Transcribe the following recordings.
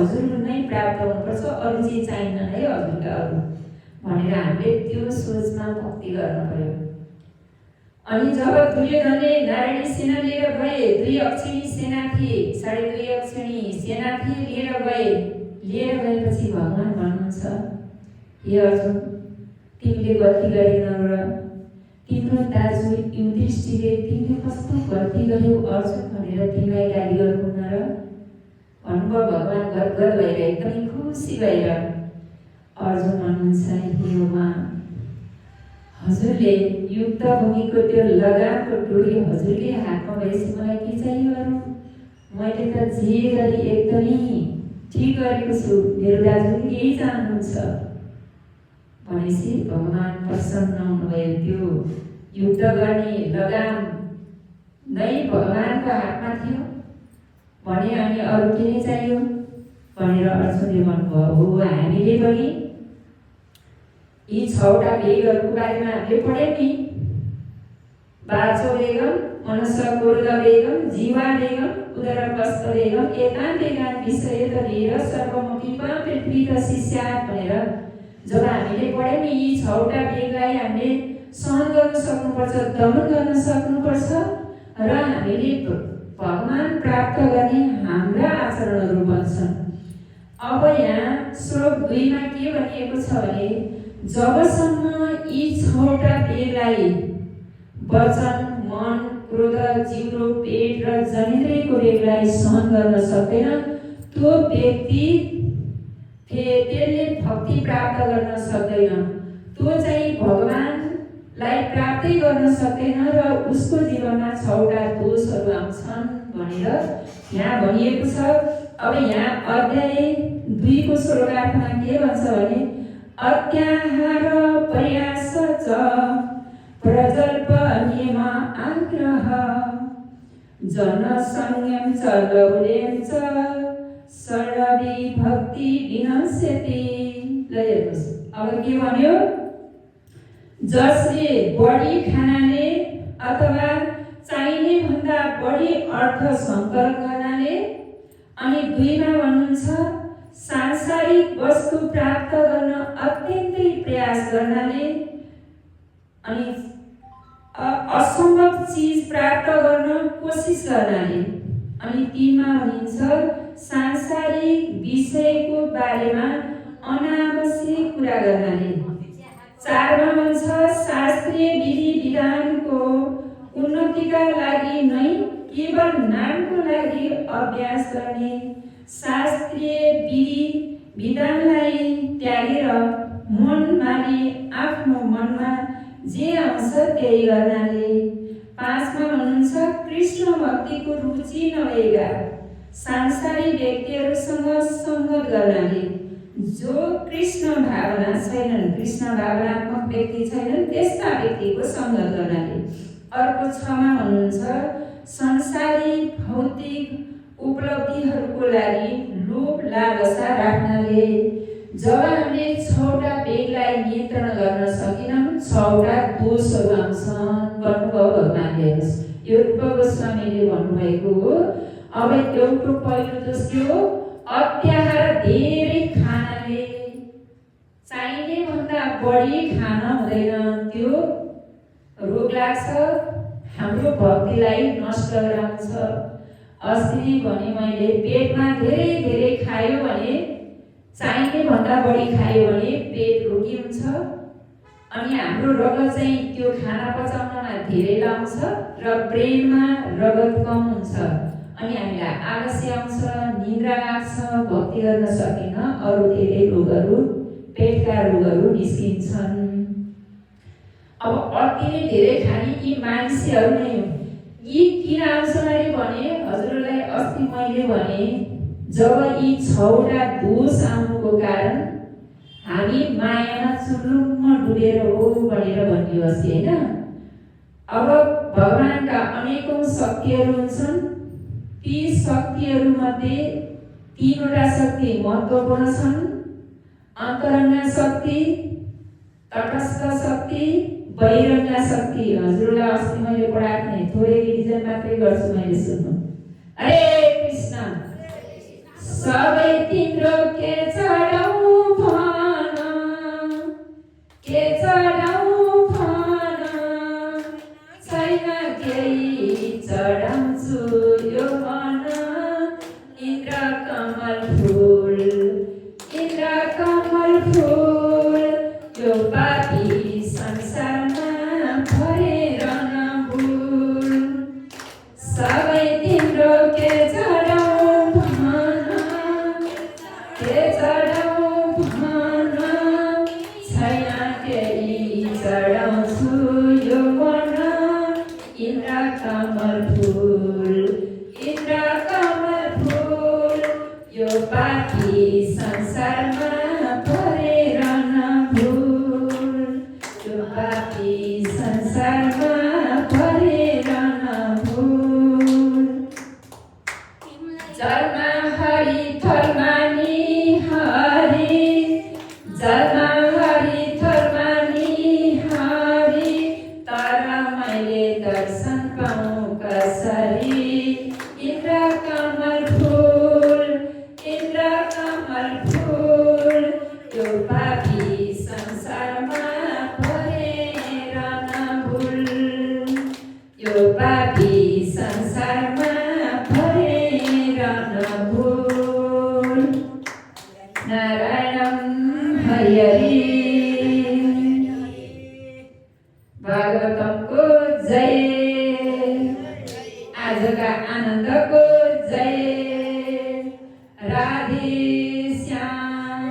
हजुर नै प्राप्त हुनुपर्छ, अरू चाहिँ चाहिन्न है हजुरका अरू भनेर हामीले त्यो सोचमा भक्ति गर्न पर्यो। अनि जब दुर्योधनले नारायणी सेना लिएर गए, 2 अक्षिणी सेना थिए, 2.5 अक्षिणी सेना थिए, लिएर गएपछि भगवान भन्नुहुन्छ, हे अर्जुन तिमीले गल्ती गरेनौ र तिम्रो दाजु युधिष्ठिरले तिमीले कस्तो गल्ती गर्यौ अर्जुन भनेर तिमीलाई गाली गर्नुहुन्न र भन्नुभयो। भगवान गदगद भएर एकदमै खुसी भएर अर्जुन भन्नुहुन्छ, हे उमा हजुरले युद्ध भूमिको त्यो लगामको डोरी हजुरले हातमा भएपछि मलाई के चाहियो अरू? मैले त जे गरी एकदमै ठिक गरेको छु, मेरो दाजुले यही चाहनुहुन्छ भनेपछि भगवान प्रसन्न हुनुभयो। त्यो युद्ध गर्ने लगाम नै भगवानको हातमा थियो भने अनि अरू के नै चाहियो भनेर अर्जुनले भन्नुभयो। हो हामीले पनि यी 6वटा वेगहरूको बारेमा हामीले पढ्यौँ नि, वाचो वेगम, मनस क्रोध वेगम, जीवा वेगम, उदरपस्थ वेगम, एतान् वेगान् विषयतधीर सर्वमुखी पृथ्वी शिष्यात् भनेर जब हामीले पढ्यौँ नि, यी 6वटा वेगलाई हामीले सहन गर्न सक्नुपर्छ, दमन गर्न सक्नुपर्छ र हामीले भगवान प्राप्त गर्ने हाम्रा आचरणहरू बन्छन्। अब यहाँ श्लोक 2 मा के भनिएको छ भने जबसम्म यी 6वटा वेगलाई वचन, मन, क्रोध, जिउरो, पेट र जनेन्द्रियको वेगलाई सहन गर्न सक्दैन त्यो व्यक्ति त्यसले भक्ति प्राप्त गर्न सक्दैन, त्यो चाहिँ भगवानलाई प्राप्तै गर्न सक्दैन र उसको जीवनमा 6वटा दोषहरू आउँछन् भनेर यहाँ भनिएको छ। अब यहाँ अध्याय 2 को श्लोकार्थमा के भन्छ भने अत्याहार प्रयास च प्रजल्प नियम आग्रह जन संयम च लौल्यम च सर्वि भक्ति विनश्यति। ल हेर्नुहोस् अब के भन्यो, जसले बढी खानाले अथवा चाहिने भन्दा बढी अर्थ संकलन गर्नाले, अनि 2 मा भन्नुहुन्छ सांसारिक वस्तु प्राप्त गर्न अत्यन्तै प्रयास गर्नाले, अनि असम्भव चीज प्राप्त गर्न कोसिस गर्नाले, अनि 3 मा भनिन्छ सांसारिक विषयको बारेमा अनावश्यक कुरा गर्नाले, 4 मा भन्छ शास्त्रीय विधि विधानको उन्नतिका लागि नै केवल नामको लागि अभ्यास गर्ने, शास्त्रीय विधि विधानलाई त्यागेर मन मानी आफ्नो मनमा जे आउँछ त्यही गर्नाले, 5 मा भन्नुहुन्छ कृष्ण भक्तिको रुचि नभएका सांसारिक व्यक्तिहरूसँग सङ्गत गर्नाले, जो कृष्ण भावना छैनन्, कृष्ण भावनात्मक व्यक्ति छैनन् त्यस्ता व्यक्तिको सङ्गत गर्नाले। अर्को 6 मा भन्नुहुन्छ संसारिक भौतिक उपलब्धिहरूको लागि लोभ लालसा राख्नाले। जब हामीले 6वटा वेगलाई नियन्त्रण गर्न सकेनौँ 6वटा दोषहरू आउँछन् भन्नुभयो भगवानले। हेर्नुहोस् यो रूप गोस्वामीले भन्नुभएको हो। अब एउटा पहिलो दोष के हो, अत्याहार धेरै खानाले, चाहिने भन्दा बढी खान हुँदैन, त्यो रोग लाग्छ, हाम्रो भक्तिलाई नष्ट गराउँछ। अस्ति भने मैले पेटमा धेरै धेरै खायो भने, चाहिने भन्दा बढी खायो भने पेट रोगी हुन्छ, अनि हाम्रो रगत चाहिँ त्यो खाना पचाउनमा धेरै लाउँछ र ब्रेनमा रगत कम हुन्छ, अनि हामीलाई आलस्य आउँछ, निद्रा लाग्छ, भक्ति गर्न सकिन, अरू धेरै रोगहरू पेटका रोगहरू निस्किन्छन्। अब अति नै धेरै खाने यी मानिसहरू नै हो। यी किन आउँछन् अरे भने हजुरलाई अस्ति मैले भने जब यी 6वटा दोष आउनुको कारण हामी मायामा चुरुम्म डुबेर हो भनेर भनियोस् हैन। अब भगवानका अनेकौं शक्तिहरू हुन्छन्, ती शक्तिहरूमध्ये 3वटा शक्ति महत्त्वपूर्ण छन्, अन्तरङ्ग शक्ति, तटस्थ शक्ति, बहिरङ्ग शक्ति। हजुरलाई अस्ति मैले पढाएको थिएँ, थोरै रिभिजन मात्रै गर्छु मैले, सुन्नु। हरे कृष्ण। सबै तिम्रो के चढाउ भन, के चढाउ भन, छैन केही चढाउँछु यो मन। इन्द्र कमल फुल, इन्द्र कमल फुल, यो पापी संसारमा भरेर नभुल। सबै तिम्रो के चढाउ भन, के चढाउ भन, छैन केही चढाउँछु यो मन। इन्द्र कमल फुल, इन्द्र कमल फुल, यो पापी संसारमा भरेर नभुल। यो पापी संसारमा भरेर नभुल। जलमा हरि थलमा नि हरि, जलमा हरि थलमा नि हरि, तर मैले दर्शन पाऊँ कसरी। इन्द्र कमल फुल, इन्द्र कमल फुल, यो पापी संसारमा भरेर नभुल। यो पापी संसारमा भरेर नभुल। नारायणं हरि हरि। भागवतमको जय, आजका आनन्दको जय। राधे श्याम।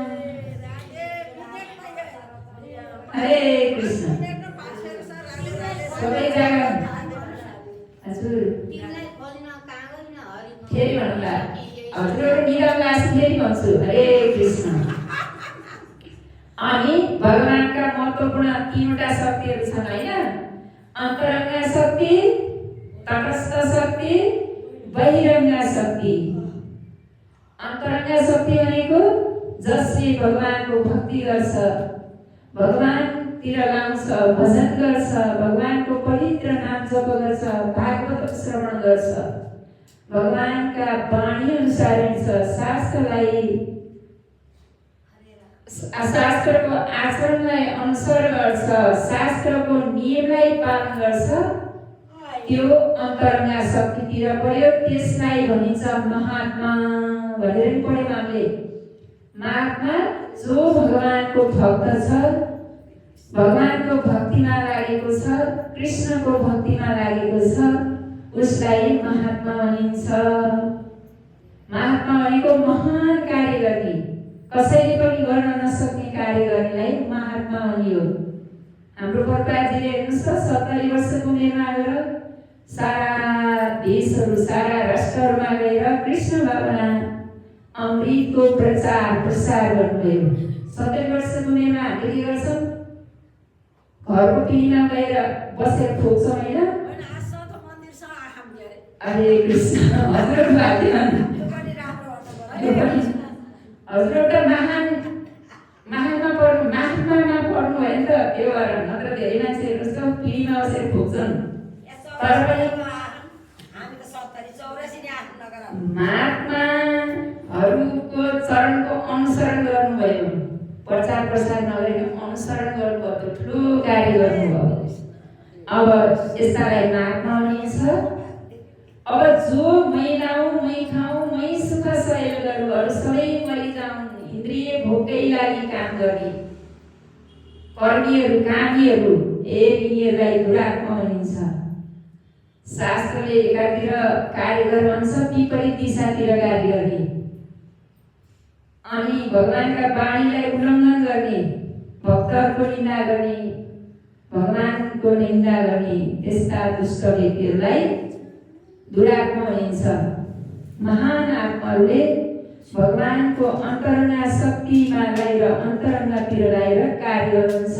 हरे कृष्ण। सबै जग्गा हजुर फेरि भन्नुला, हजुर निरङ्गास फेरि भन्छु। हरे कृष्ण। अनि भगवानका महत्त्वपूर्ण तीनवटा शक्तिहरू छन् हैन? अन्तरङ्ग शक्ति, तटस्थ शक्ति, बहिरङ्ग शक्ति। अन्तरङ्ग शक्ति भनेको जसले भगवानको भक्ति गर्छ, भगवानतिर लाउँछ, भजन गर्छ, भगवानको पवित्र नाम जप गर्छ, भागवत श्रवण गर्छ, भगवानका वाणी अनुसार हिँड्छ, शास्त्रको आचरणलाई अनुसरण गर्छ, शास्त्रको नियमलाई पालन गर्छ, त्यो अन्तरङ्ग शक्तितिर पऱ्यो। त्यसलाई भनिन्छ महात्मा भनेर पढ्यौँ हामीले। महात्मा जो भगवानको भक्त छ, भगवानको भक्तिमा लागेको छ, कृष्णको भक्तिमा लागेको छ, उसलाई महात्मा भनिन्छ। महात्मा भनेको महान कार्य गर्ने, कसैले पनि गर्न नसक्ने कार्य गर्नेलाई महात्मा भनियो। हाम्रो प्रभुपादजीले हेर्नुहोस् त 70 वर्षको उमेरमा गएर सारा देशहरू, सारा राष्ट्रहरूमा गएर कृष्ण भावना अमृतको प्रचार प्रसार गर्नुभयो। 70 वर्षको उमेरमा हामीले के गर्छौँ? घरको पिँढीमा गएर बसेर थोक्छौँ हैन? हरे कृष्ण। हजुर हजुर एउटा महानमा पढ्नु, महात्मामा पढ्नु भयो नि त, त्यो भएर नत्र धेरै मान्छेहरू जस्तो पिँढीमा बसेर थोक्छन्। तर पनि महात्माहरूको चरणको अनुसरण गर्नुभयो, प्रचार प्रसार नगरेर अनुसरण गर्नुभयो, त्यो ठुलो कार्य गर्नुभयो। अब यस्तालाई महात्मा भनिन्छ। अब जो मै लाउँ, मै खाउँ, मै सुख सहयोग गरौँ, अरू सबै मरिजाउँ, इन्द्रिय भोगकै लागि काम गर्ने कर्मीहरू, कामीहरू, यिनीहरूलाई दुरात्मा भनिन्छ। शास्त्रले एकातिर कार्य गर भन्छ, विपरीत दिशातिर कार्य गर्ने, अनि भगवानका वाणीलाई उल्लङ्घन गर्ने, भक्तहरूको निन्दा गर्ने, भगवानको निन्दा गर्ने, त्यस्ता दुष्ट व्यक्तिहरूलाई दुरात्मा भनिन्छ। महान आत्माहरूले भगवानको अन्तरङ्ग शक्तिमा लगाएर, अन्तरङ्गतिर लगाएर कार्य गर्नुहुन्छ।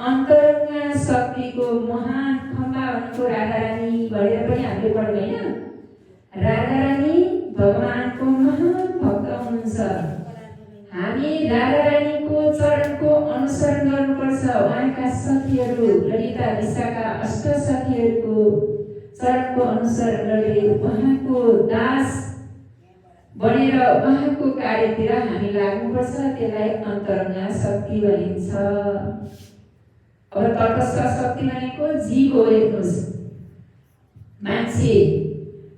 अन्तरङ्ग शक्तिको महान खम्बा भनेको राधारानी भनेर पनि हामीले पढ्यौँ हैन? राधारानी भगवानको महान भक्त हुनुहुन्छ। हामी राधारानीको चरणको अनुसरण गर्नुपर्छ। उहाँका सखीहरू, ललिता विशाखा अष्ट सखीहरूको चरणको अनुसरण गरे, उहाँको दास बनेर उहाँको कार्यतिर हामी लाग्नुपर्छ। त्यसलाई अन्तरङ्ग शक्ति भनिन्छ। अब तटस्थ शक्ति भनेको जीव हो। हेर्नुहोस्, मान्छे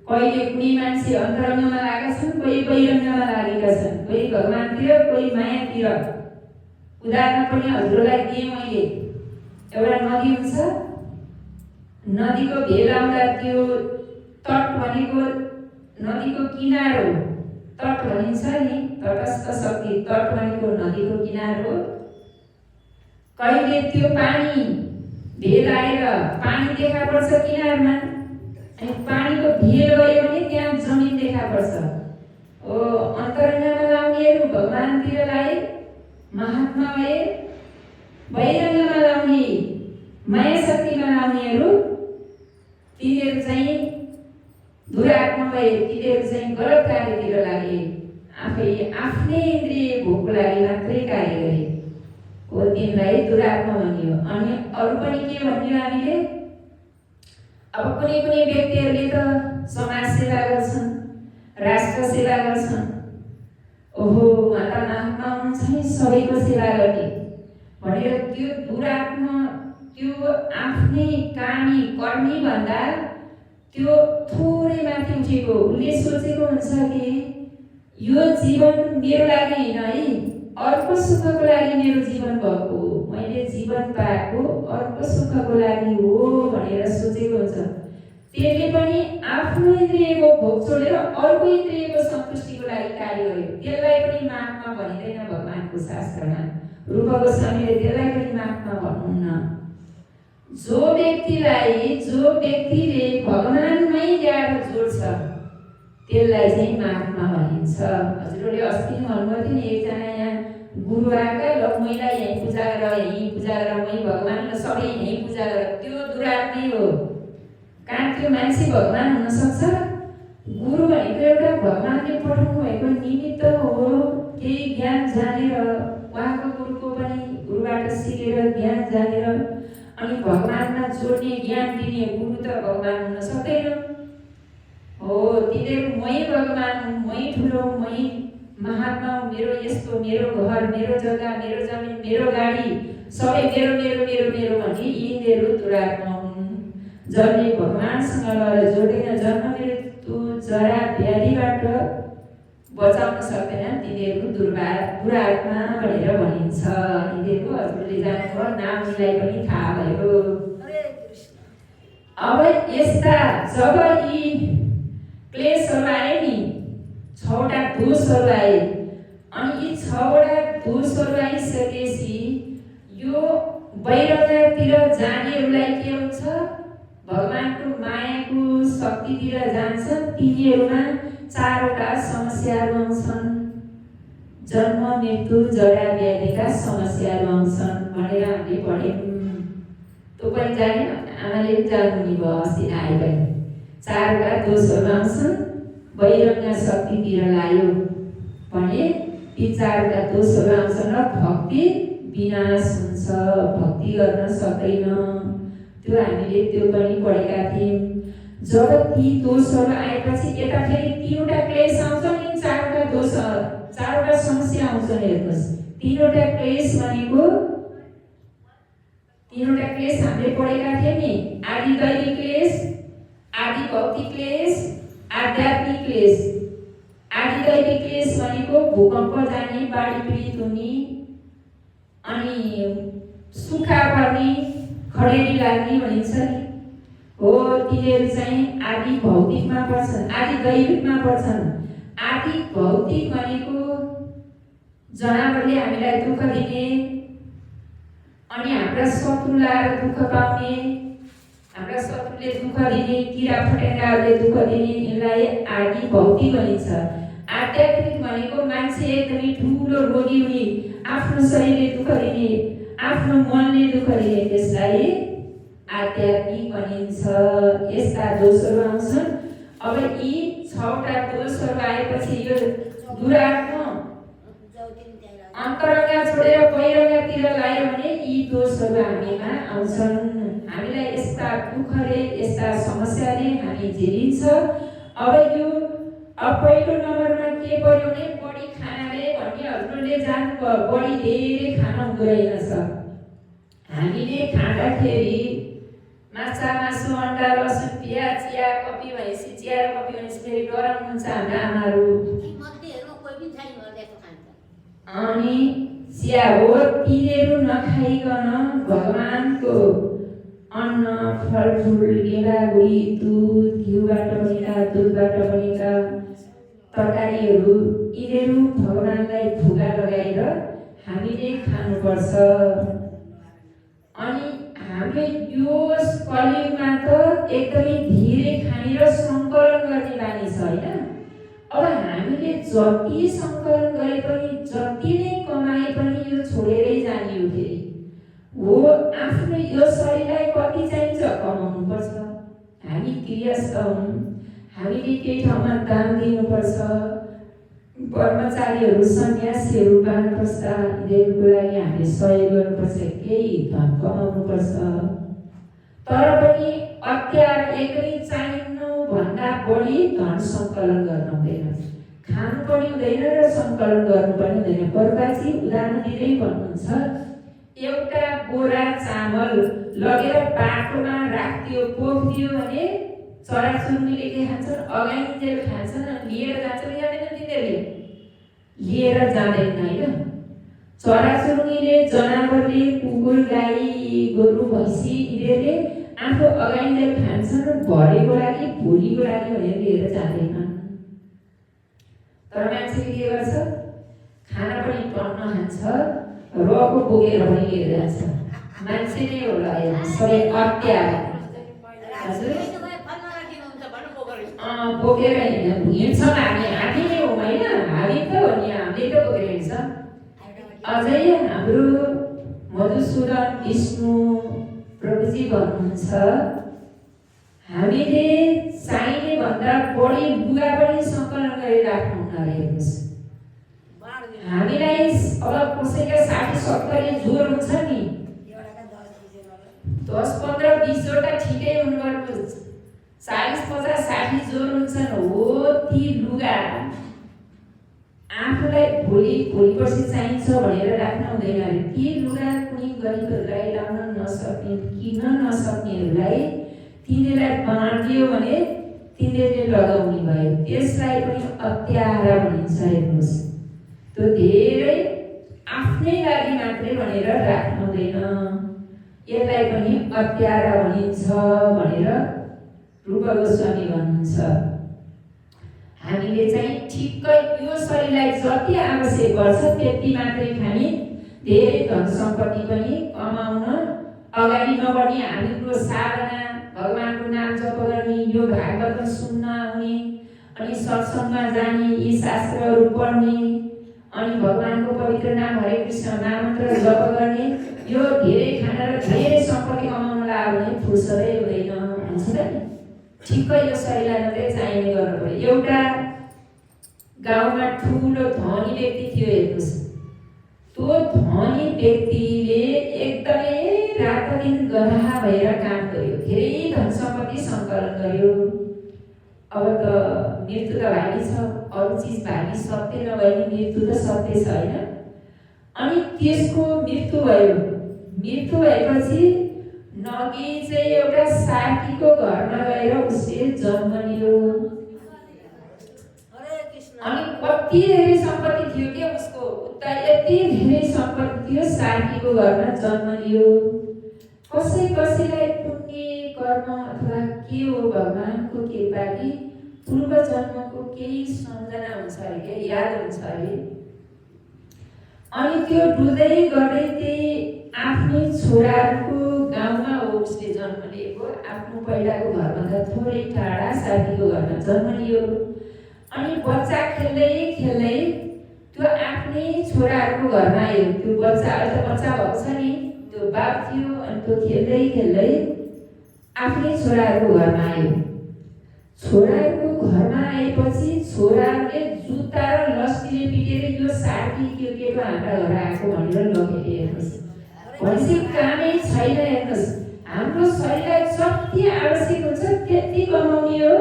कहिले कुनै मान्छे अन्तरङ्गमा लागेका छन्, कोही बहिरङ्गमा लागेका छन्, कोही भगवानतिर, कोही मायातिर। उदाहरण पनि हजुरलाई दिएँ मैले। एउटा नदी हुन्छ, नदीको भेल आउँदा त्यो तट भनेको नदीको किनार हो। तट भनिन्छ नि, तटस्थ शक्ति। तट भनेको नदीको किनार हो। कहिले त्यो पानी भेल आएर पानी देखा पर्छ किनारमा, अनि पानीको भेल गयो भने त्यहाँ जमिन देखा पर्छ। ओ अन्तरङ्गमा लाउनेहरू भगवानतिर लाए महात्मा भए, बहिरङ्गमा लाउने माया शक्तिमा लाउनेहरू तिनीहरू चाहिँ दुरात्मा भए, तिनीहरू चाहिँ गलत कार्यतिर लागे, आफ्नै इन्द्रिय भोकको लागि मात्रै कार्य गरे हो, तिनलाई दुरात्मा भनियो। अनि अरू पनि के भनियो हामीले? अब कुनै कुनै व्यक्तिहरूले त समाज सेवा गर्छन्, राष्ट्र सेवा गर्छन्। ओहो, उहाँ त महात्मा हुनुहुन्छ नि, सबैको सेवा गर्ने भनेर त्यो दुरात्मा, त्यो आफ्नै कामी कर्मी भन्दा त्यो थोरै माथि उठेको। उसले सोचेको हुन्छ कि यो जीवन मेरो लागि होइन है, अर्को सुखको लागि मेरो जीवन भएको हो, मैले जीवन पाएको अर्को सुखको लागि हो भनेर सोचेको हुन्छ। त्यसले पनि आफ्नो इन्द्रियको भोग छोडेर अर्को इन्द्रियको सन्तुष्टिको लागि कार्य गर्यो। त्यसलाई पनि महात्मा भनिँदैन भगवानको शास्त्रमा। रूप गोस्वामीले त्यसलाई पनि महात्मा भन्नुहुन्न। जो व्यक्तिले भगवानमै ल्याएर जोड्छ त्यसलाई चाहिँ महात्मा भनिन्छ। हजुरहरूले अस्ति भन्नुभयो थियो नि, एकजना यहाँ गुरु आएका, ल मैलाई यहीँ पूजा गर, यहीँ पूजा गर, मै भगवान सबै यहीँ पूजा गर। त्यो दुरात्मै हो। कहाँ त्यो मान्छे भगवान हुन सक्छ? गुरु भनेको एउटा भगवानले पठाउनु भएको निमित्त हो। केही ज्ञान जानेर, उहाँको गुरुको पनि गुरुबाट सिकेर ज्ञान जानेर अनि भगवानमा जोड्ने ज्ञान दिने गुरु त भगवान हुन सक्दैन हो। तिनीहरू मै भगवान हुँ, मै ठुलो, मै महात्मा हुँ, मेरो यस्तो, मेरो घर, मेरो जग्गा, मेरो जमिन, मेरो गाडी, सबै मेरो मेरो मेरो मेरो भन्ने यिनीहरू दुरात्मा हुन्। जसले भगवानसँग लगेर जोड्दैन, जन्म मृत्यु जरा व्याधिबाट बचाउन सक्दैन, तिनीहरू दुरात्मा भनेर भनिन्छ। यिनीहरूको हजुरले जान्नुभयो, नाम उनीलाई पनि थाहा भयो। अब यस्ता जब यी क्लेशहरू आए नि, 6वटा दोषहरू आए, अनि यी 6वटा दोषहरू आइसकेपछि यो वैराग्यतिर जानेहरूलाई के हुन्छ? भगवानको मायाको शक्तितिर जान्छन्। तिनीहरूमा 4वटा समस्याहरू आउँछन्। जन्म मृत्यु जरा व्याधिका समस्याहरू आउँछन् भनेर हामीले पढ्यौँ। त्यो पनि जाने, आमाले पनि जान्नु भयो अस्ति आए पनि। 4वटा दोषहरू आउँछन्। वैराग्य शक्तितिर लायो भने ती 4वटा दोषहरू आउँछन् र भक्ति विनाश हुन्छ, भक्ति गर्न सक्दैन। त्यो हामीले त्यो पनि पढेका थियौँ। जब ती दोषहरू आएपछि यता फेरि 3वटा क्लेश आउँछन् नि, 4वटा दोष, 4वटा समस्या आउँछन्। हेर्नुहोस्, 3वटा क्लेश भनेको 3वटा क्लेश हामीले पढेका थियौँ नि, आदि दैविक क्लेश, आदि भौतिक क्लेश, आध्यात्मिक क्लेश। आदि दैविक क्लेश भनेको भूकम्प जाने, बाढी पीडित हुने, अनि सुक्खा पर्ने, खडेरी लाग्ने भनिन्छ नि हो। तिनीहरू चाहिँ आदि भौतिकमा पर्छन्, आदि दैविकमा पर्छन्। आदि भौतिक भनेको जनावरले हामीलाई दुःख दिने, अनि हाम्रा शत्रुलाई दुःख पाउने, हाम्रा शत्रुले दुःख दिने, किरा फटेङ्ग्राहरूले दुःख दिने, यिनलाई आदि भौतिक भनिन्छ। आध्यात्मिक भनेको मान्छे एकदमै ठुलो रोगी हुने, आफ्नो शरीरले दुःख दिने, आफ्नो मनले दुःख दिने, त्यसलाई आध्यात्मिक भनिन्छ। यस्ता दोषहरू आउँछन्। अब यी 6वटा दोषहरू आएपछि यो दुरात्मा अन्तरङ्ग छोडेर बहिरङ्गतिर लाग्यो भने यी दोषहरू हामीमा आउँछन्। हामीलाई यस्ता दुःखले, यस्ता समस्याले हामी झेलिन्छ। अब पहिलो नम्बरमा के पर्यो भने बढी खानाले भन्ने हजुरले जान्नु बढी धेरै खान हुँदो रहेछ। हामीले खाँदाखेरि माछा मासु अन्डा लसुन प्याज चिया कफी भनेपछि चिया र कफी भनेपछि फेरि डराउनुहुन्छ हाम्रा आमाहरू। अनि चिया हो तिनीहरू नखाइकन भगवानको अन्न फलफुल गेडागुडी दुध घिउबाट बनेका दुधबाट बनेका तरकारीहरू यिनीहरू भगवानलाई भुगा लगाएर हामीले खानुपर्छ। अनि हामीले यो कलियुगमा त एकदमै धेरै खाने र सङ्कलन गर्ने बानी छ होइन। अब हामीले जति सङ्कलन गरे पनि जति नै कमाए पनि यो छोडेरै जाने हो। फेरि हो आफ्नो यो शरीरलाई कति चाहिन्छ कमाउनुपर्छ। हामी गृहस्थ हौँ, हामीले केही ठाउँमा दान दिनुपर्छ, कर्मचारीहरू सन्यासीहरू बाँड्नुपर्छ, यिनीहरूको लागि हामीले सहयोग गर्नुपर्छ, केही धन कमाउनुपर्छ। तर पनि अत्यार एकदमै चाहिनुभन्दा बढी धन सङ्कलन गर्न हुँदैन, खानु पनि हुँदैन र सङ्कलन गर्नु पनि हुँदैन। प्रभुजी उदाहरण दिँदै भन्नुहुन्छ एउटा बोरा चामल लगेर बाटोमा राखिदियो पोखिदियो भने चराचुरुङ्गीले के खान्छन् अगाइन्जेल खान्छन्, लिएर जान्छन् जाँदैन तिनीहरूले लिएर जाँदैन होइन। चराचुरुङ्गीले जनावरले कुकुर गाई गोरु भैँसी यिनीहरूले आफू अगाइन्जेल खान्छन् भरेको लागि भोलिको लागि भनेर लिएर जाँदैन। तर मान्छेले के गर्छ खाना पनि टन्न खान्छ रको बोकेर पनि लिएर जान्छ। मान्छे नै होला सबै अत्यार बोकेर हिँड्छ हामी नै हौँ होइन। हामी त हो नि हामीले त बोकेर हिँड्छ। अझै हाम्रो मधुसूदन विष्णु प्रभुजी भन्नुहुन्छ हामीले चाहिने भन्दा बढी लुगा पनि सङ्कलन गरेर राख्नुहुन्न रहेछ। हामीलाई अब कसैका 60-70 जोर हुन्छ नि 10-15-20 ठिकै हुनुपर्छ। 40-50-60 जोर हुन्छन् हो ती लुगा आफूलाई भोलि पर्सि चाहिन्छ भनेर राख्न हुँदैन अरे। ती लुगा कुनै गरिबहरूलाई लाउन नसक्ने किन्न नसक्नेहरूलाई तिनीहरूलाई बाँडियो भने तिनीहरूले लगाउने भयो। त्यसलाई पनि अत्यारा भनिन्छ। हेर्नुहोस् त्यो धेरै आफ्नै लागि मात्रै भनेर राख्नु हुँदैन, यसलाई पनि अत्यारा भनिन्छ भनेर रूप गोस्वामी भन्नुहुन्छ। हामीले चाहिँ ठिक्कै यो शरीरलाई जति आवश्यक पर्छ त्यति मात्रै खाने, धेरै धन सम्पत्ति पनि कमाउन अगाडि नबढ्ने। हाम्रो साधना भगवानको नाम जप गर्ने, यो भागवत सुन्न आउने, अनि सत्सङ्गमा जाने, यी शास्त्रहरू पढ्ने, अनि भगवानको पवित्र नाम हरे कृष्ण महामन्त्र जप गर्ने, यो धेरै खाना र धेरै सम्पत्ति कमाउन लाग्यो भने फुर्सदै हुँदैन भन्छ नि। ठिक्कै यो शरीरलाई मात्रै चाहिने गर्नु पर्यो। एउटा गाउँमा ठुलो धनी व्यक्ति थियो। हेर्नुहोस् त्यो धनी व्यक्तिले एकदमै रात दिन गधा भएर काम गर्यो, धेरै धन सम्पत्ति सङ्कलन गर्यो। अब त मृत्यु त भागी छ, अरू चिज भागी सत्य नभए नि मृत्यु त सत्य छ होइन। अनि त्यसको मृत्यु भयो। मृत्यु भएपछि नगी चाहिँ एउटा साकीको घरमा गएर उसले जन्म लियो। अनि कति धेरै सम्पत्ति थियो के उसको, उता यति धेरै सम्पत्ति थियो, साकीको घरमा जन्म लियो। कसैलाई पुण्य कर्म अथवा के हो भगवानको कृपा कि पूर्व जन्मको केही सम्झना हुन्छ अरे, के याद हुन्छ अरे। अनि त्यो डुल्दै गर्दै त्यही आफ्नै छोराको गाउँमा हो उसले जन्म लिएको। आफ्नो पहिलाको घरभन्दा थोरै टाढा साथीको घरमा जन्म लियो। अनि बच्चा खेल्दै खेल्दै त्यो आफ्नै छोराहरूको घरमा आयो। त्यो बच्चा अहिले त बच्चा भएको छ नि, त्यो बाप थियो। अनि त्यो खेल्दै खेल्दै आफ्नै छोराहरूको घरमा आयो। छोराहरूको घरमा आएपछि छोराले जुत्ता र लस्कीले पिटेर यो साथी त्यो केटो हाम्रा घर आएको भनेर लगेर हेर्नुहोस्। भनेपछि कामै छैन। हेर्नुहोस् हाम्रो शरीरलाई जति आवश्यक हुन्छ त्यति कमाउने हो,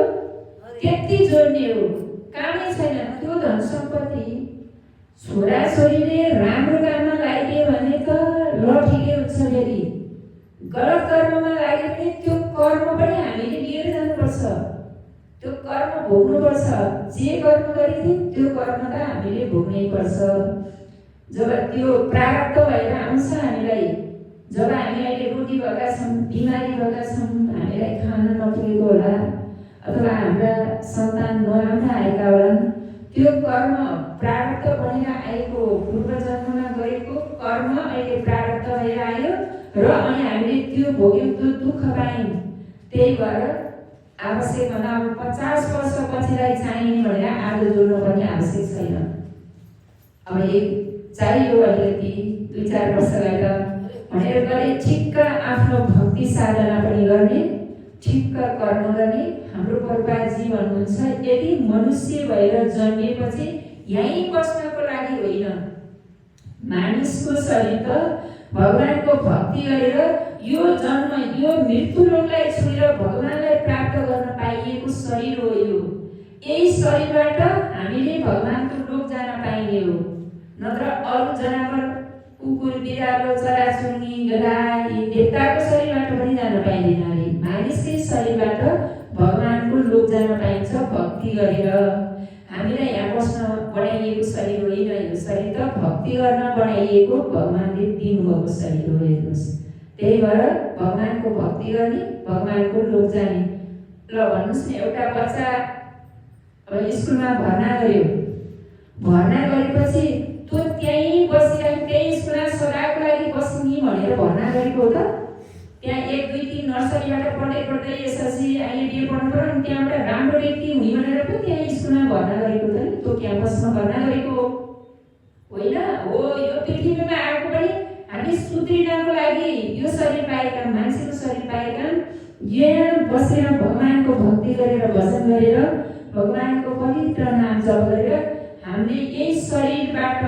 त्यति जोड्ने हो। कामै छैन। त्यो धन सम्पत्ति छोराछोरीले राम्रो काममा लगाइदियो भने त ल ठिकै हुन्छ, फेरि गलत कर्ममा लाग्यो भने त्यो कर्म पनि हामीले लिएर जानुपर्छ, त्यो कर्म भोग्नुपर्छ। जे कर्म गरेको थियौँ त्यो कर्म त हामीले भोग्नै पर्छ। जब त्यो प्रारब्ध भएर आउँछ हामीलाई, जब हामी अहिले रोगी भएका छौँ, बिमारी भएका छौँ, हामीलाई खान नपुगेको होला अथवा हाम्रा सन्तान नराम्रा आएका होलान्, त्यो कर्म प्रारब्ध बनेर आएको, पूर्व जन्ममा गरेको कर्म अहिले प्रारब्ध भएर आयो र अनि हामीले त्यो भोग्यौँ, त्यो दुःख पायौँ। त्यही भएर आवश्यक भन्दा अब 50 वर्ष पछिलाई चाहिने भनेर आज जोड्नु पनि आवश्यक छैन। अब एक चाहियो अलिकति 2-4 वर्षलाई त भनेर गरे ठिक्क आफ्नो भक्ति साधना पनि गर्ने, ठिक्क कर्म गर्ने। हाम्रो पूर्वजी भन्नुहुन्छ, यदि मनुष्य भएर जन्मिएपछि यहीँ बस्नको लागि होइन, मानिसको शरीर त भगवानको भक्ति गरेर यो जन्म यो मृत्यु लोकलाई छोडेर भगवानलाई प्राप्त गर्न पाइएको शरीर हो। यो यही शरीरबाट हामीले भगवानको लोक जान पाइने हो। नत्र अरू जनावर, कुकुर, बिरालो, चराचुरुङ्गी, गाई, देवताको शरीरबाट पनि जान पाइँदैन अरे। मानिसकै शरीरबाट भगवानको लोक जान पाइन्छ भक्ति गरेर। हामीलाई यहाँ बस्न बनाइएको शरीर होइन, यो शरीर त भक्ति गर्न बनाइएको भगवानले दिनुभएको शरीर हो। हेर्नुहोस्, त्यही भएर भगवानको भक्ति गर्ने, भगवानको लोक जाने। ल भन्नुहोस् न, एउटा बच्चा अब स्कुलमा भर्ना गर्यो, भर्ना गरेपछि त्यो त्यहीँ बसिरहेको, त्यही स्कुलमा सदाको लागि बस्ने भनेर भर्ना गरेको हो त? त्यहाँ 1, 2, 3 नर्सरीबाट पढ्दै एसएलसी अहिले बिए पढ्नु पर्यो, अनि त्यहाँबाट राम्रो व्यक्ति हुने भनेर पो त्यहाँ स्कुलमा भर्ना गरेको त नि? त्यो क्याम्पसमा भर्ना गरेको होइन हो। यो पृथ्वीमा आएको पनि हामी सुध्रिनको लागि यो शरीर पाएका, मान्छेको शरीर पाएका, यहाँ बसेर भगवानको भक्ति गरेर, भजन गरेर, भगवानको पवित्र नाम जप गरेर हामीले यही शरीरबाट,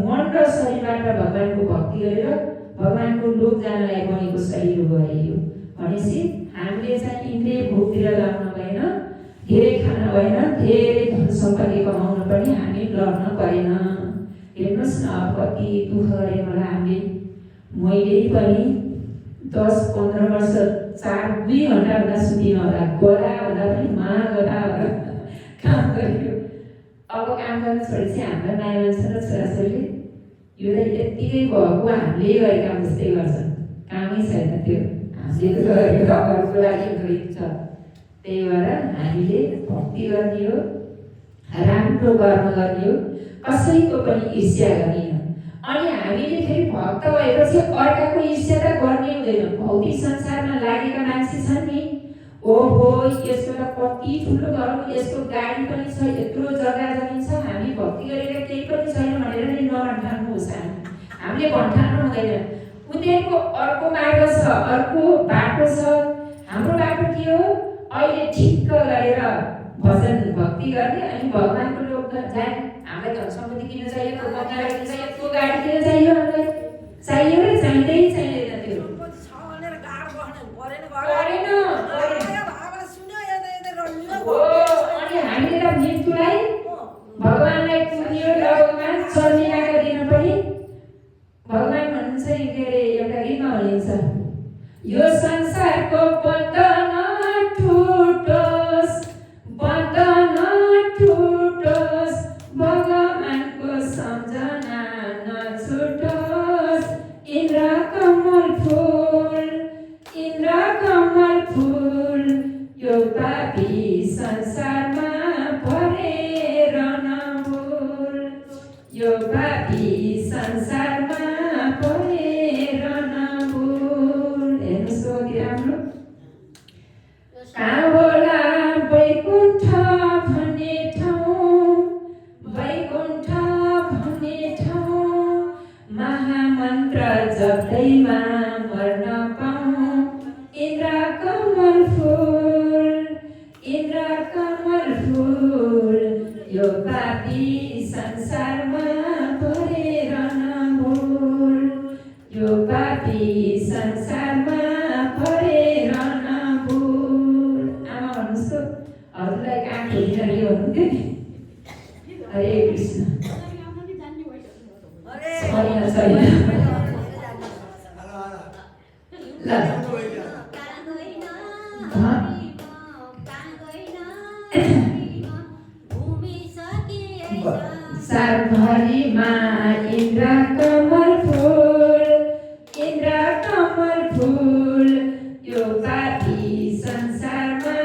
मन र शरीरबाट भगवानको भक्ति गरेर भगवानको लोक जानलाई बनेको शरीर हो यो। भनेपछि हामीले चाहिँ इन्द्रिय भोगतिर लाग्न भएन, धेरै खान भएन, धेरै धन सम्पत्ति कमाउन पनि हामी लड्न परेन। हेर्नुहोस् न, अब कति दुःख गरे मलाई हामीले। मैले पनि 10-15 वर्ष 2 घन्टाभन्दा सुतिनँ होला, गदा भन्दा पनि गदा काम गऱ्यो। अब काम गर्न छोडेपछि हाम्रा माया मान्छे र छोराछोरीले यो त यत्तिकै भएको हामीले गरेको काम जस्तै गर्छन्, कामै छैन त्यो, हामीले त गरेको अरूको लागि गरिन्छ। त्यही भएर हामीले भक्ति गर्ने हो, राम्रो कर्म गर्ने हो, कसैको पनि ईर्ष्या गर्ने हो। अनि हामीले फेरि भक्त भएपछि अर्काको ईर्ष्या त गर्ने हुँदैन। भौतिक संसारमा लागेका मान्छे छन् नि, ओहो यसको त कति ठुलो घर हो, यसको गाडी पनि छ, यत्रो जग्गा जमिन छ, हामी भक्ति गरेर केही पनि छैन भनेर नि नभन्ठान्नुहोस्। हामीले भन्ठान्नु हुँदैन। उनीहरूको अर्को मार्ग छ, अर्को बाटो छ। हाम्रो बाटो के हो? अहिले ठिक्क गरेर भजन भक्ति गर्ने, अनि भगवानको लोक जाने। हामीलाई धन सम्पत्ति किन चाहियो, त्यो बङ्गाला किन चाहियो, त्यो गाडी किन चाहियो, हामीलाई चाहियो र चाहिँदै चाहिँदैन। त्यो अनि हामीले त मृत्युलाई भगवानलाई पुग्यो, भगवान चल्नेका दिन पनि भगवान भन्नुहुन्छ नि, के अरे एउटा गीतमा भनिन्छ, यो संसारको बन्धन टुटोस्, बन्धन टुटोस्, भगवानको सम्झना नछुटोस्। इन्द्रकमल फुल, इन्द्रकमल फुल, यो पापी संसारमा परेर नभुल, यो पापी संसारमा परेर नभुल। हेर्नुहोस् कति राम्रो। कहाँ होला वैकुण्ठ भन्ने ठाउँ, वैकुण्ठ भन्ने ठाउँ, महामन्त्र जप्दैमा मर्न पाऊँ। इन्द्रकमल फुल, इन्द्रकमल फुल, यो पापी संसारमा परेर नभुल, यो पापी संसारमा परेर नभुल। आमा भन्नुहोस् त, हजुरलाई कहाँ खोलिरहेको हुनुहुन्थ्यो नि? छैन छैन ल सारभरिमा इन्द्र कमल फुल यो पापी संसारमा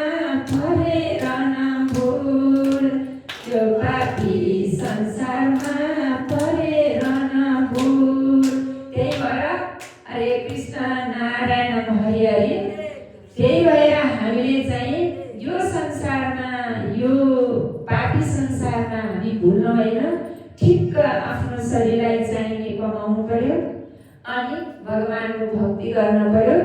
परेर नभुल यो पापी संसारमा परेर नभुल। त्यही भएर हरे कृष्ण नारायण हरि हरि। त्यही भएर हामीले चाहिँ यो संसारमा यो पापी संसारमा हामी भुल्नु होइन, ठिक्क आफ्नो शरीरलाई चाहिने कमाउनु पर्यो अनि भगवानको भक्ति गर्न पर्यो।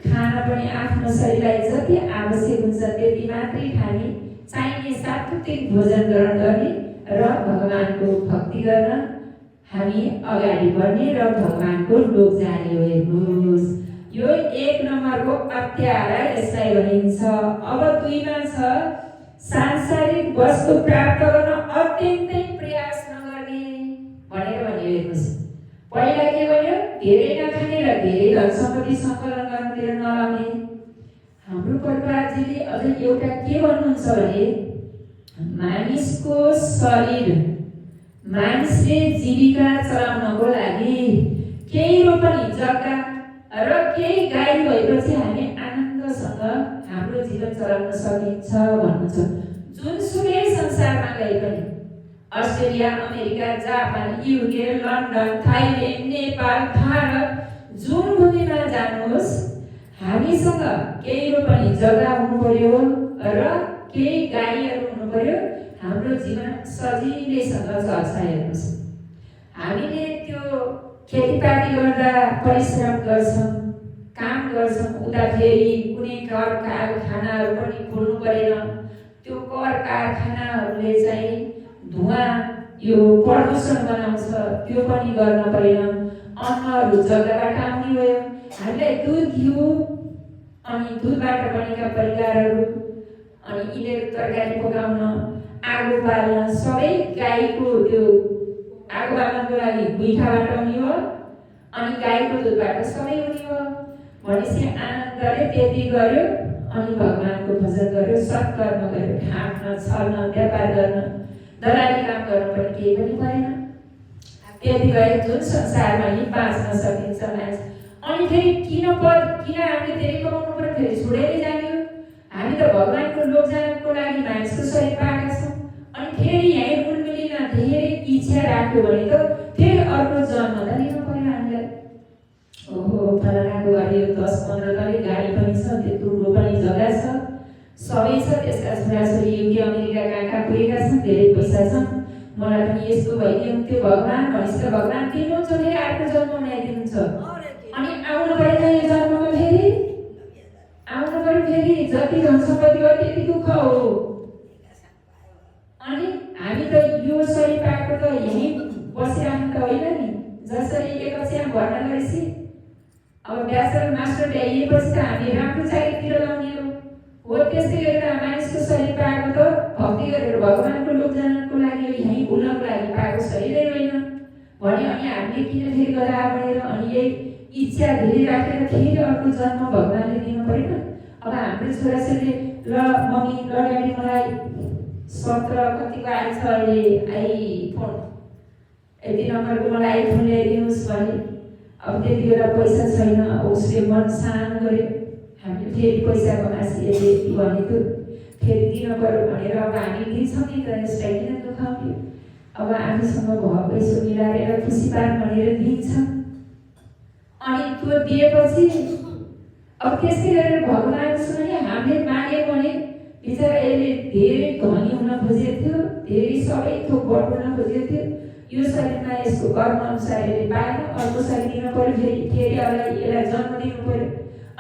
खान पनि आफ्नो शरीरलाई जति आवश्यक हुन्छ त्यति मात्रै खाने, चाहिने सात्विक भोजन ग्रहण गर्ने र भगवानको भक्ति गर्न हामी अगाडि बढ्ने र भगवानको लोक जाने हो। हेर्नुहोस्, यो 1 नम्बरको अत्याचार यसलाई भनिन्छ। अब 2 मा छ सांसारिक वस्तु प्राप्त गर्न अत्यन्तै प्रयास नगर्ने भनेर भन्यो। हेर्नुहोस्, पहिला के भन्यो? धेरै नखाने र धेरै धन सम्पत्ति सङ्कलन गर्नतिर नलाउने। हाम्रो प्रभुजीले अझ एउटा के भन्नुहुन्छ भने मानिसको शरीर, मानिसले जीविका चलाउनको लागि केही रोपनी जग्गा र केही गाई भएपछि हामी आनन्दसँग हाम्रो जीवन चलाउन सकिन्छ भन्नुहुन्छ। जुनसुकै संसारमा गए पनि, Australia, America, Japan, UK, London, Thailand, Nepal, Bharat, जुन भूमिमा जानुहोस् हामीसँग केही रोपनी जग्गा हुनु पर्यो र केही गाईहरू हुनु पर्यो। हाम्रो जीवन सजिलैसँग चल्छ। हेर्नुहोस्, हामीले त्यो खेतीपाती गर्दा परिश्रम गर्छौँ, काम गर्छौँ, उता फेरि कुनै कर कारखानाहरू पनि खोल्नु परेन। त्यो कर कारखानाहरूले चाहिँ धुवा यो प्रदूषण बनाउँछ, त्यो पनि गर्न परेन। अन्नहरू जग्गाबाट आउने भयो। हामीलाई दुध, घिउ अनि दुधबाट बनेका परिकारहरू अनि यिनीहरू तरकारी पकाउन, आगो बाल्न सबै गाईको त्यो आगो बाल्नको लागि गुइठाबाट आउने हो अनि गाईको दुधबाट सबै हुने हो। भनेपछि आनन्दले त्यति गर्यो अनि भगवानको भजन गर्यो, सत्कर्म गर्यो, ढाँट्न, छल्न, व्यापार गर्न, दलाली काम गर्न पनि केही पनि परेन। त्यति गए जुन संसारमा नि बाँच्न सकिन्छ मान्छे। अनि फेरि किन हामीले धेरै कमाउनु पर्यो? फेरि छोडेरै जाने हो। हामी त भगवानको लोक जानको लागि मानिसको शरीर पाएका छौँ। अनि फेरि यहीँ उन्मिलिन धेरै इच्छा राख्यो भने त फेरि अर्को जन्म त लिनु पर्यो हामीलाई। ओहो, फलानाको घरि 10-15 गरी गाडी पनि छ, त्यत्रो पनि जग्गा छ, सबै छ, त्यसका छोराछोरी युके अमेरिका कहाँ पुगेका छन्, धेरै पैसा छन्, मलाई पनि यस्तो भइदिनुहुन्थ्यो भगवान भनेपछि त भगवान दिनुहुन्छ, फेरि अर्को जन्म बनाइदिनुहुन्छ। अनि आउनु परेन यो जन्ममा, फेरि आउनु पर्यो। फेरि जति धन सम्पत्ति हो त्यति दुःख हो। अनि हामी त यो शरीर पाएको त यहीँ बसिरहनु त होइन नि। जसरी एकपछि यहाँ भर्ना गरेपछि अब ब्याचलर मास्टर ल्याइएपछि त हामी राम्रो चाकरीतिर लाउने हो। त्यस्तै गरेर मानिसको शरीर पाएको त भक्ति गरेर भगवानको लोक जानको लागि, यहीँ भुल्नको लागि पाएको शरीरै होइन भने अनि हामीले किन फेरि गधा बढेर अनि यही इच्छा धेरै राखेर फेरि अर्को जन्म भगवानले दिनु परेन? अब हाम्रो छोराछोरीले ल मम्मी ल ड्याडी मलाई 17 कतिको आएछ अहिले आइफोन, यति नम्बरको मलाई आइफोन ल्याइदिनुहोस् भने अब त्यति बेला पैसा छैन। उसले मन सानो गर्यो, हामीले फेरि पैसा कमासी यति भनेको फेरि दिनु पर्यो भनेर अब हामी दिन्छौँ नि त, यसलाई किन दुखाउने? अब आफूसँग भयो पैसा मिलाएर खुसी पार भनेर दिन्छौँ। अनि त्यो दिएपछि अब त्यस्तै गरेर भगवानसँग नि हामीले माग्यो भने बिचरा यसले धेरै धनी हुन खोजेको थियो, धेरै सबै थोक बटुल्न खोजेको थियो। यो शरीरमा यसको कर्म अनुसार यसले पाएन, अर्को शरीर दिनु पर्यो, फेरि यसलाई जन्म दिनु पर्यो।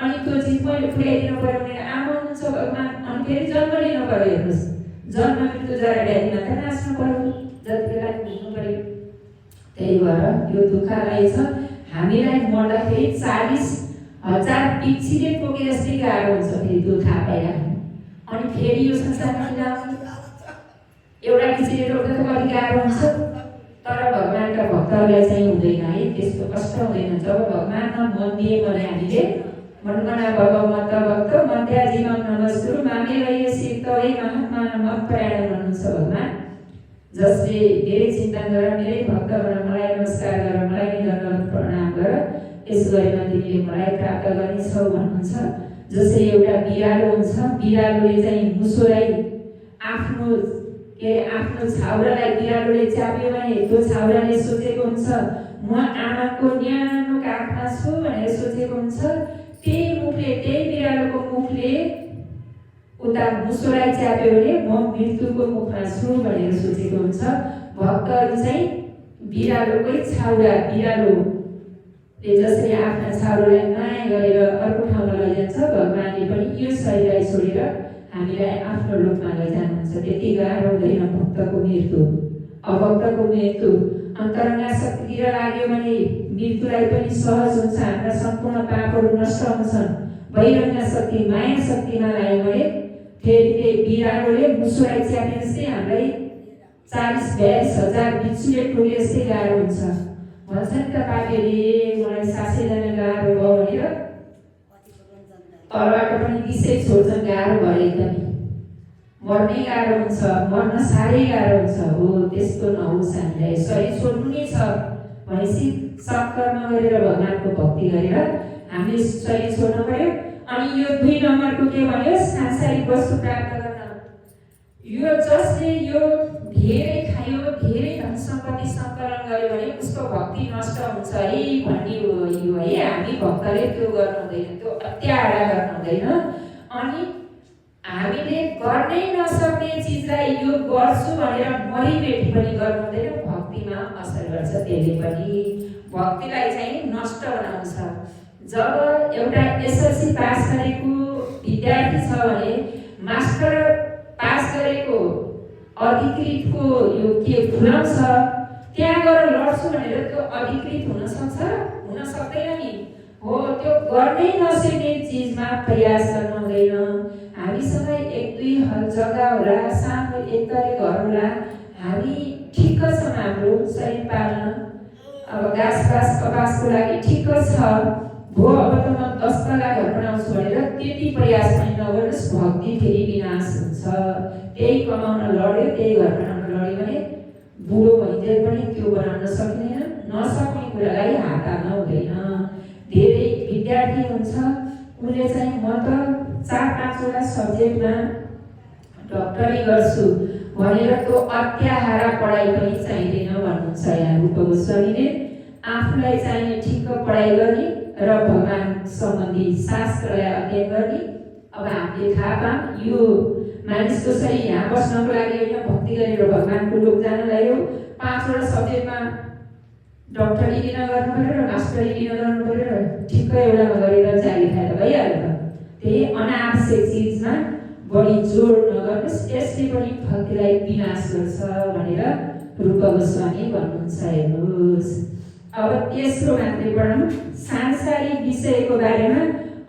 अनि त्यो चिज मैले पुर्याइदिनु पर्यो भनेर आमा हुनुहुन्छ भगवान, अनि फेरि जन्म लिनु पर्यो। हेर्नुहोस्, जन्म मृत्यु जरा व्याधिमा त नाच्नु पर्यो, जति बेला भुल्नु पर्यो। त्यही भएर यो दुःखलाई छ हामीलाई मर्दाखेरि 40,000 पिच्छिले टोके जस्तै गाह्रो हुन्छ फेरि दुःख पाइराख्नु। अनि फेरि यो संसारमा मिलाउनु एउटा पिच्छिले टोक्दा त कति गाह्रो हुन्छ, तर भगवानका भक्तहरूलाई चाहिँ हुँदैन है। यस्तो कष्ट हुँदैन। जब भगवानमा मन दिए भने हामीले मनमना भगवत भक्त मध्याजीवन नमस्कुरु मामेलयसी तवै महात्मा मत्परायण भन्नुहुन्छ भगवान। जसले धेरै चिन्तन गर, मेरै भक्त बन, मलाई नमस्कार गर, मलाई नै दण्डवत प्रणाम गर, यसो गरेमा तिमीले मलाई प्राप्त गर्नेछौ भन्नुहुन्छ। जसरी एउटा बिरालो हुन्छ, बिरालोले चाहिँ मुसोलाई आफ्नो छाउरालाई बिरालोले च्याप्यो भने त्यो छाउराले सोचेको हुन्छ म आमाको न्यानो काखमा छु भनेर सोचेको हुन्छ। त्यही मुखले, त्यही बिरालोको मुखले उता मुसोलाई च्याप्यो भने म मृत्युको मुखमा छु भनेर सोचेको हुन्छ। भक्तहरू चाहिँ बिरालोकै छाउरा, बिरालोले जसरी आफ्ना छाउरालाई माया गरेर अर्को ठाउँमा लैजान्छ, भगवानले पनि यो शरीरलाई छोडेर हामीलाई आफ्नो लोकमा लैजानुहुन्छ। त्यति गाह्रो हुँदैन भक्तको मृत्यु। अभक्तको मृत्यु अन्तरङ्गा शक्तितिर लाग्यो भने मृत्युलाई पनि सहज हुन्छ। हाम्रा सम्पूर्ण पापहरू नष्ट हुन्छन्। बहिरङ्गा शक्ति, माया शक्तिमा लाग्यो भने फेरि त्यही बिरालोले मुसोलाई च्याप्ने जस्तै हामीलाई 40-42 हजार बिच्छुले ठोके जस्तै गाह्रो हुन्छ। भन्छन् त पापीहरूले मलाई सासै जान गाह्रो भयो भनेर तलबाट पनि दिसै छोड्छन् गाह्रो भए एकदमै। मर्नै गाह्रो हुन्छ, मर्न साह्रै गाह्रो हुन्छ। हो त्यस्तो नहोस्, हामीलाई शरीर छोड्नु नै छ भनेपछि सत्कर्म गरेर भगवानको भक्ति गरेर हामीले शरीर छोड्नु पर्यो। अनि यो 2 नम्बरको के भन्यो, सांसारिक वस्तु प्राप्त गर्न। यो जसले यो धेरै खायो, धेरै धन सम्पत्ति सङ्कलन गर्यो भने उसको भक्ति नष्ट हुन्छ है भन्ने हो यो है। हामी भक्तले त्यो गर्नु हुँदैन, त्यो अत्याचार गर्नु हुँदैन। अनि हामीले गर्नै नसक्ने चिजलाई यो गर्छु भनेर मरिबेटी पनि गर्नु हुँदैन। भक्तिमा असर गर्छ, त्यसले पनि भक्तिलाई चाहिँ नष्ट बनाउँछ। जब एउटा एसएलसी पास गरेको विद्यार्थी छ भने मास्टर पास गरेको अधिकृतको यो के खुलाउ छ, त्यहाँ गएर लड्छु भनेर त्यो अधिकृत हुन सक्छ? हुन सक्दैन नि। हो त्यो गर्नै नसक्ने चिजमा प्रयास गर्नु हुँदैन। हामीसँग 1-2 जग्गा होला, सानो एक तले घर होला, हामी ठिक्क छ हाम्रो शरीर पाल्न। अब घाँस कपासको लागि ठिक्क छ। हो अब त म 10 तला घर बनाउँछु भनेर त्यति प्रयास पनि नगर्नुहोस्, भक्ति फेरि विनाश हुन्छ। त्यही कमाउन लड्यो, त्यही घर बनाउन लड्यो भने बुढो भइन्जेल पनि त्यो बनाउन सकिँदैन। नसक्ने कुरालाई हात हाल्न हुँदैन। धेरै विद्यार्थी हुन्छ, उनले चाहिँ म त 4-5 सब्जेक्टमा डक्टरी गर्छु भनेर त्यो अत्याहारा पढाइ पनि चाहिँदैन भन्नुहुन्छ यहाँ रूप गोस्वामीले। आफूलाई चाहिने ठिक्क पढाइ गर्ने र भगवान सम्बन्धी शास्त्रलाई अध्ययन गर्ने। अब हामीले थाहा पाऊँ यो मानिसको शरीर यहाँ बस्नको लागि होइन, भक्ति गरेर भगवानको लोक जानलाई हो। 5 सब्जेक्टमा डक्टरी लिन गर्नु पर्यो र मास्टरी लिन गर्नु पर्यो र ठिक्क एउटामा गरेर जारी खाएर भइहाल्छ। त्यही अनावश्यक चिजमा बढी जोड नगर्नुहोस्, यसले पनि भक्तिलाई विनाश गर्छ भनेर रूप गोस्वामी भन्नुहुन्छ। हेर्नुहोस् अब तेस्रो मात्रै पढौँ। सांसारिक विषयको बारेमा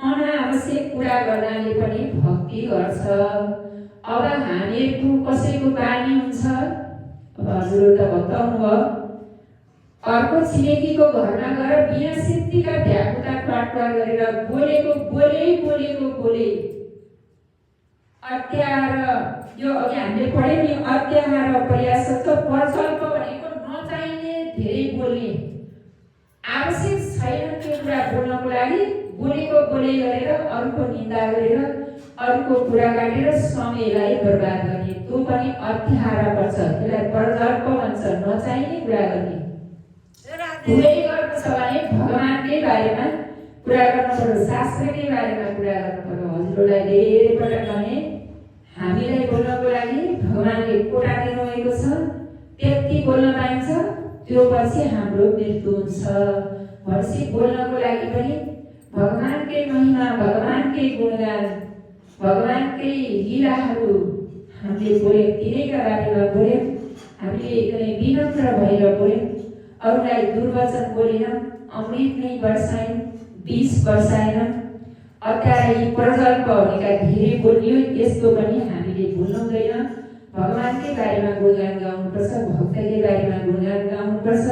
अनावश्यक कुरा गर्नाले पनि भक्ति गर्छ। अब हामीहरूको कसैको बानी हुन्छ, अब हजुर त भक्त हुनुभयो, अर्को छिमेकीको घरमा गएर बिना सिद्धिका भ्याकुता ट्वाटवार गरेर बोलेको अत्याहार, यो अघि हामीले पढ्यौँ नि, अत्याहार प्रयास छ। प्रकल्प भनेको नचाहिने धेरै बोल्ने, आवश्यक छैन त्यो कुरा बोल्नको लागि बोलेको गरेर अर्को निन्दा गरेर अर्को कुरा काटेर समयलाई बर्बाद गर्ने, त्यो पनि अत्याहार पर्छ। त्यसलाई प्रकल्प भन्छ, नचाहिने कुरा गर्ने। भुलै गर्नु छ भने भगवानकै बारेमा कुरा गर्नु पर्यो, शास्त्रकै बारेमा कुरा गर्नु पर्यो। हजुरलाई धेरै पटक भने हामीलाई बोल्नको लागि भगवानले कोटा दिनुभएको छ, त्यति बोल्न पाइन्छ, त्यो पछि हाम्रो मृत्यु हुन्छ। भनेपछि बोल्नको लागि पनि भगवानकै महिमा, भगवानकै गुणगान, भगवानकै लीलाहरू हामीले बोल्यौँ, तिनैका बारेमा बोल्यौँ। हामीले एकदमै विनम्र भएर बोल्यौँ, अरूलाई दुर्वचन बोलेनौँ, अमृत नै वर्षायौँ, विष वर्षाएनौँ। अत्याचारी प्रकल्प भनेका धेरै बोलियो, यस्तो पनि हामीले बोल्नु हुँदैन। भगवानकै बारेमा गुणगान गाउनुपर्छ, भक्तकै बारेमा गुणगान गाउनुपर्छ,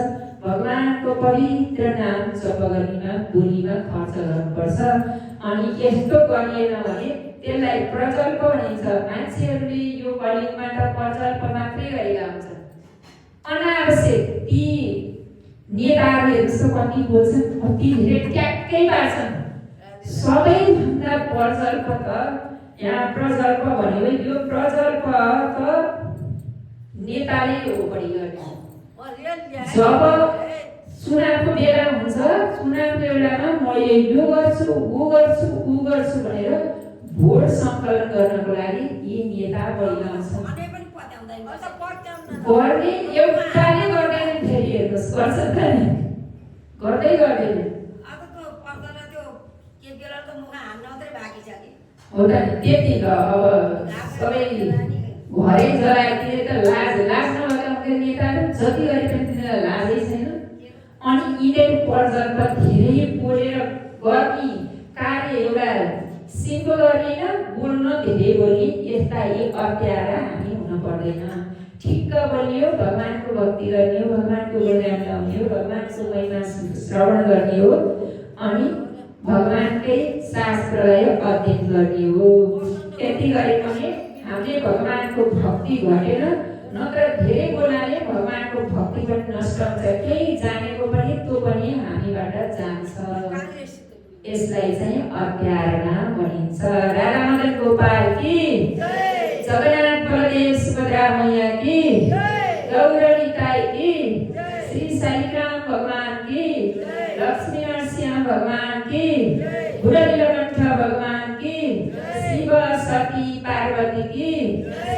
भगवानको भगवानको पवित्र नाम जप गर्नेमा बोलीमा खर्च गर्नुपर्छ। अनि यस्तो गरिएन भने त्यसलाई प्रकल्प भनिन्छ। मान्छेहरूले यो कलियुगमा त प्रकल्प मात्रै गरेका हुन्छन्, अनावश्यक ती नेताहरू जस्तो कति बोल्छन्, कति धेरै ट्याक्कै पार्छन्। सबैभन्दा प्रकल्प त यहाँ प्रकल्प भनेको यो प्रकल्प त नेताले हो बढी गर्ने। जब चुनावको बेला हुन्छ, चुनावको बेलामा म यो गर्छु ऊ गर्छु ऊ गर्छु भनेर भोट सङ्कलन गर्नको लागि यी नेता बढी आउँछन्। गर्ने एउटाले गर्दैन, फेरि हेर्नुहोस् गर्छ त नि, गर्दै गर्दैन हो त नि। त्यति त अब सबै घरै जलाइदिए त लाज नभएका नेताहरू जति गरे पनि तिनीहरूलाई लाजै छैन। अनि यिनीहरू प्रजल्प धेरै बोलेर गर्ने कार्य एउटा सिङ्गो गरिएन, बोल्न धेरै बोली, यस्ता एक अप्ठ्यारा हामी हुन पर्दैन। ठिक्क बोलियो, भगवानको भक्ति गर्ने हो, भगवानको गुणगान गाउने हो, भगवानको महिमा श्रवण गर्ने हो, अनि भगवानकै शास्त्रलाई अध्ययन गर्ने हो। यति गरे पनि हामीले भगवानको भक्ति घटेन, नत्र धेरै बोलाले भगवानको भक्ति पनि नष्ट हुन्छ। केही जानेको पनि त्यो पनि हामीबाट जान्छ। यसलाई चाहिँ अत्यारणा भनिन्छ। राधा मदन गोपाल की जय, जगन्नाथ बलदेव सुभद्रा मैया की जय, गौरी निताई की जय, श्री शालिग्राम भगवान की जय, लक्ष्मी नरसिंह भगवान की जय, भुरनीलकण्ठ भगवान की जय, शिव सती पार्वती की जय।